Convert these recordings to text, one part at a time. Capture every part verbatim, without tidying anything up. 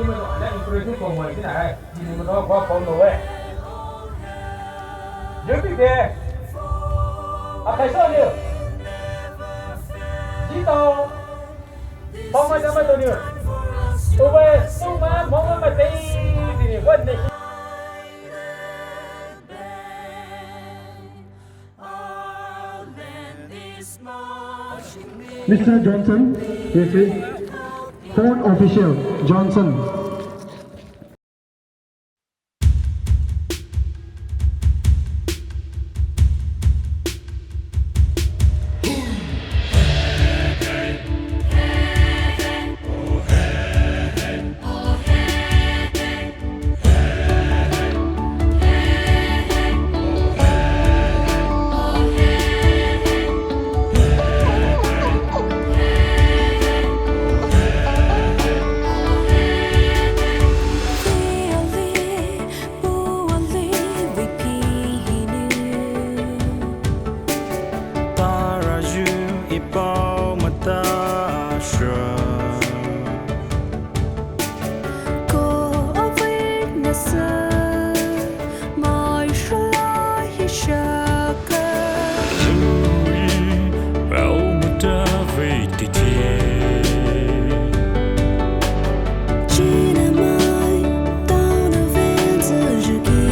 Mai no, ana encourage ko mai kina hai. Jini mo no ko pom no we. Yo pi de. Akai sa ni. Jito. Pom mai da mai to ni. Owe, suma mo ma te. Jini ko ne. Mister Johnson, yes, sir. Fourth official, Johnson. Tarayu ipau matasha. Ko awake nasa, mai shalai hishaka. Lui pau matavei titi. China mai tau na venza jagi.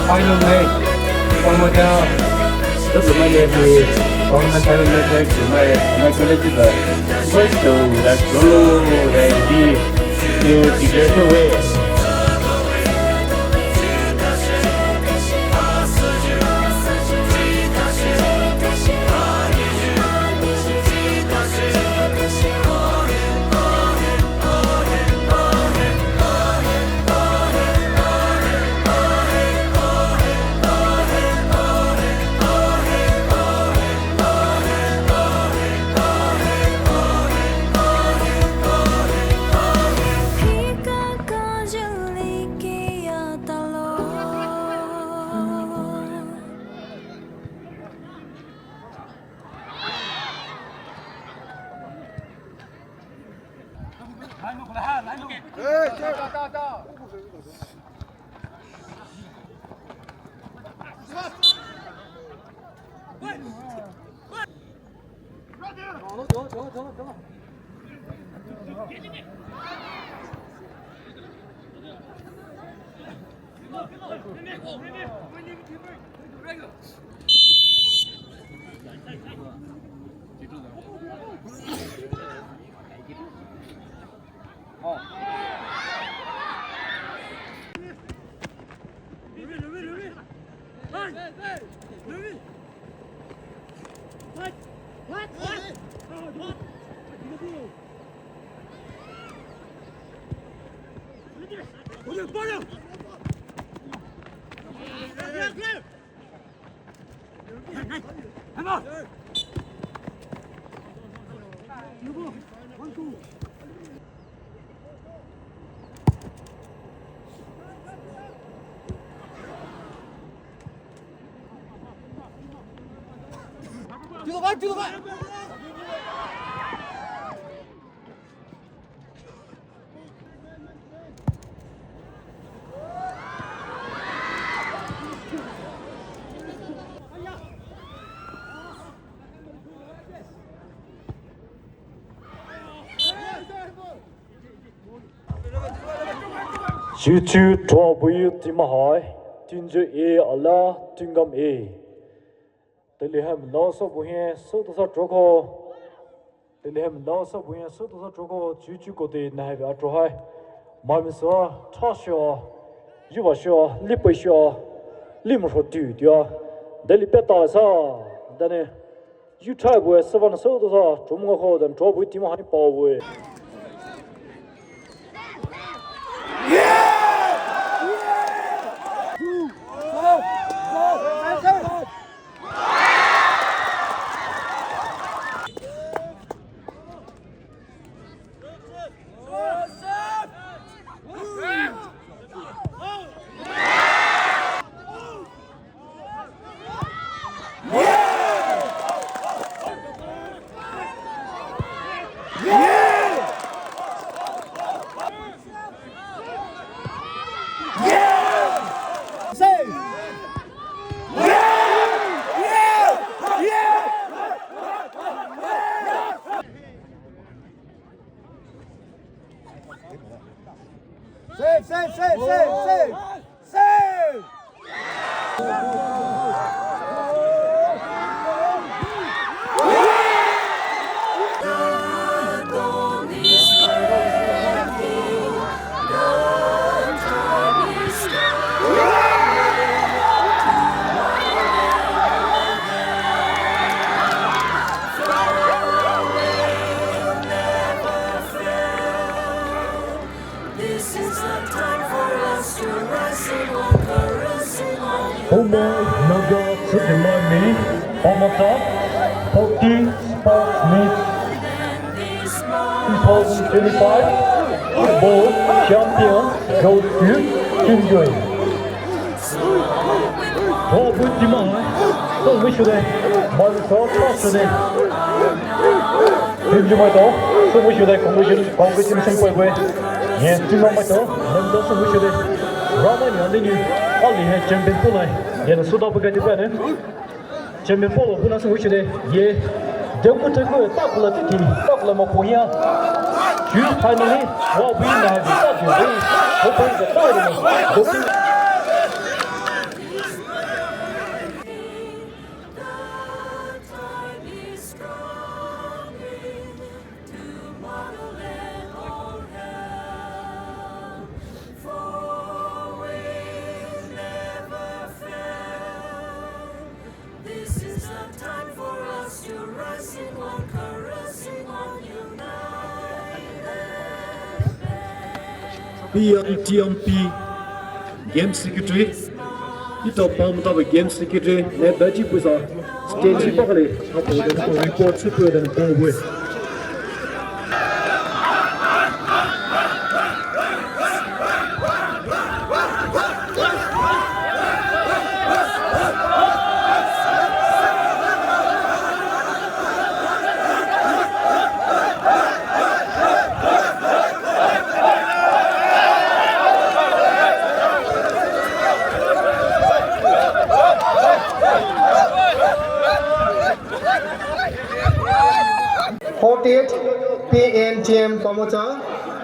Final match, Palmada, that's my nephew. Palmada final match, my, my colleague is the first to that goal, and he, he declared the way. Chuchu trophy team hai, Tinjo A ala Tingam A. Teile hai mala sa bu hi, so to sa troko. Teile hai mala sa bu hi, so to sa troko. Chuchu kote na hai a tro hai. Mami sa, ta sho, yuva sho, lipe sho, limo sho tu dia. Teile peta sa, dane. Yu try bue, seven so to sa, trom nga kho dan trophy team hai pao bue. Save, save, save, save, save, save! Homo Naga Tsukimaimi, Pamata, fourteen Sports Meet two thousand twenty-five, Football Champion, Goes to Tinjo. Trophy team hai, so wish you the, Marisa, so wish you the. Tinjo maitao, so wish you the, congratulations, congratulations, bye bye. Yes, team maitao, Nanda, so wish you the. Rama ni ande ni, ali hai champion pulai. Yes, so da bukai di pa ne. Champion polo puna so wish you the. Yes. Deku teku, takula titi, takula mapoya. Chu finally, wa win na di, ta di, wa win the title. This is the time for us to rise in one chorus, in one united band. P M T M P Game Secretary, ito pom tabe Game Secretary, ne baji pusa, stage pa kale, apo den ko report su pu den ko we. Forty-eight P N T M Pamocha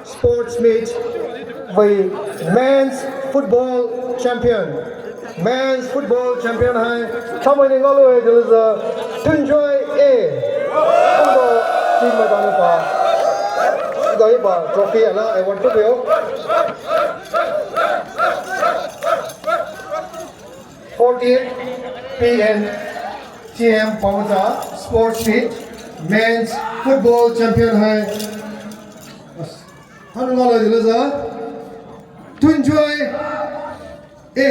Sports Meet vei Men's football champion. Men's football champion hai. Thamoini ngaolou-e daiolouzü Tunjoy A. Kumbo team maitao nou pa. Daipa trophy ala award to peo. Fourteen P N T M Pamuta sports meet men's football champion hai. Hanu ngaolou-e daiolouzü Tunjoy A.